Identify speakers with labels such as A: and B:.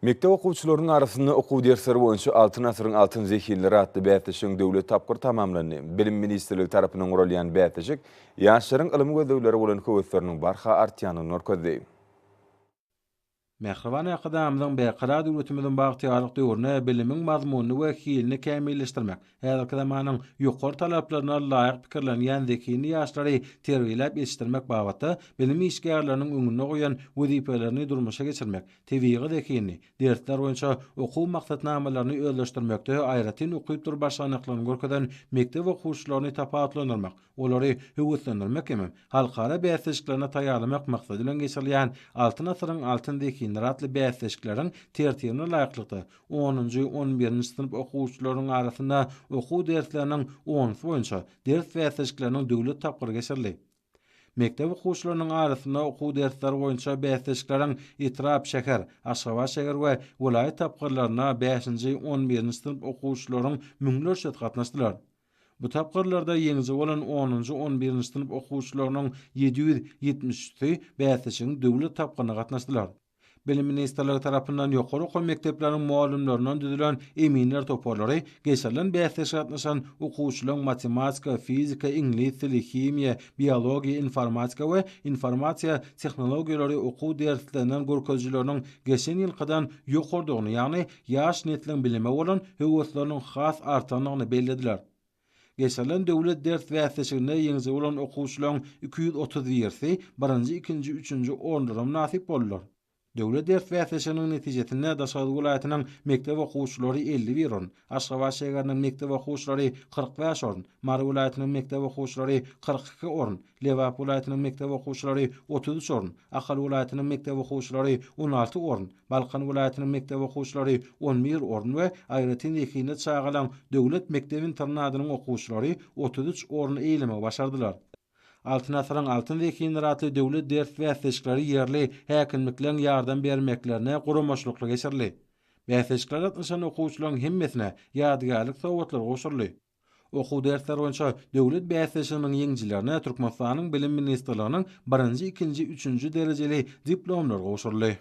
A: Mekdep okuwçylarynyň arasynda okuw dersleri boýunça Altyn asyryň altyn zehinleri atly bäsleşigiň döwlet tapgyry tamamlandy. Bilim ministrligi tarapyndan guralýan bäsleşik ýaşlaryň ylym gözleglere bolan höwesleriniň barha artýandygyny görkezdi.
B: Mähriban Arkadagymyzyň Berkarar döwletimiziň bagtyýarlyk döwründe bilimiň mazmunyny we hilini kämilleşdirmek, häzirki zamanyň ýokary talaplaryna laýyk pikirlenýän zehinli ýaşlary terbiýeläp ýetişdirmek babatda bilim işgärleriniň öňünde goýan wezipelerini durmuşa geçirmek, tebigy zehinli, dersler boýunça okuw maksatnamalaryny özleşdirmekde aýratyn ukypdyr başarnyklaryny görkezen mekdep okuwçylaryny tapawutlandyrmak, olary höweslendirmek hemem halkara bäsleşiklerine taýýarlamak maksady bilen geçirilýän Altyn asyryň altyn zehinleri atly bäsleşikleriň tertibine laýyklykda, onunjy, on birinji synp okuwçylarynyň arasynda okuw dersleriniň onusy boýunça ders bäsleşikleriniň döwlet tapgyry geçirildi. Mekdep okuwçylarynyň arasynda okuw dersleri boýunça bäsleşikleriň etrap, şäher, Aşgabat şäher we welaýat tapgyrlaryna bäşinji, on birinji synp okuwçylaryň müňlerçesi gatnaşdylar. Bu tapgyrlarda ýeňiji bolan onunjy, on birinji synp okuwçylarynyň 773-si bäsleşigiň döwlet tapgyryna gatnaşdylar. Bilim ministrligi tarapyndan ýokary okuw mekdepleriniň mugallymlaryndan düzülen eminler toparlary geçirilen bäsleşige gatnaşan okuwçylaryň matematika, fizika, iňlis dili, himiýa, biologiýa, informatika we informasiýa tehnologiýalary okuw derslerinden görkezijileriniň geçen ýylkydan ýokarydygyny, ýagny ýaş nesliň bilime bolan höwesleriniň has artandygyny bellediler. Geçirilen döwlet ders bäsleşiginde ýeňiji bolan okuwçylaryň 231-si birinji, ikinji, üçünji orunlara mynasyp boldular. Döwlet ders bäsleşiginiň netijesinde Daşoguz welaýatynyň mekdep okuwçylary 51 orun, Aşgabat şägeriniň mekdep okuwçylary 45 orun, Mary welaýatynyň mekdep okuwçylary 42 orun, Lebap welaýatynyň mekdep okuwçylary 33 orun, Ahal welaýatynyň mekdep okuwçylary 16 orun, Balkan welaýatynyň mekdep okuwçylary 11 orun we aýratyn zehinli çagalaň döwlet mekdep-internadynyň okuwçylary 33 orun eýelemegi başardylar. Altyn asyryň altyn zehinleri atly döwlet ders bäsleşikleri ýerli häkimlikleň ýardam bermeklerine guramaçylykly geçirildi. Bäsleşiklere gatnaşan okuwçylaryň hemmesine ýadygärlik sowgatlary gowşuryldy. Okuw dersleri boýunça döwlet bäsleşiginiň ýeňijilerine Türkmenistanyň Bilim ministrliginiň birinji, ikinji, üçünji derejeli diplomlary gowşuryldy.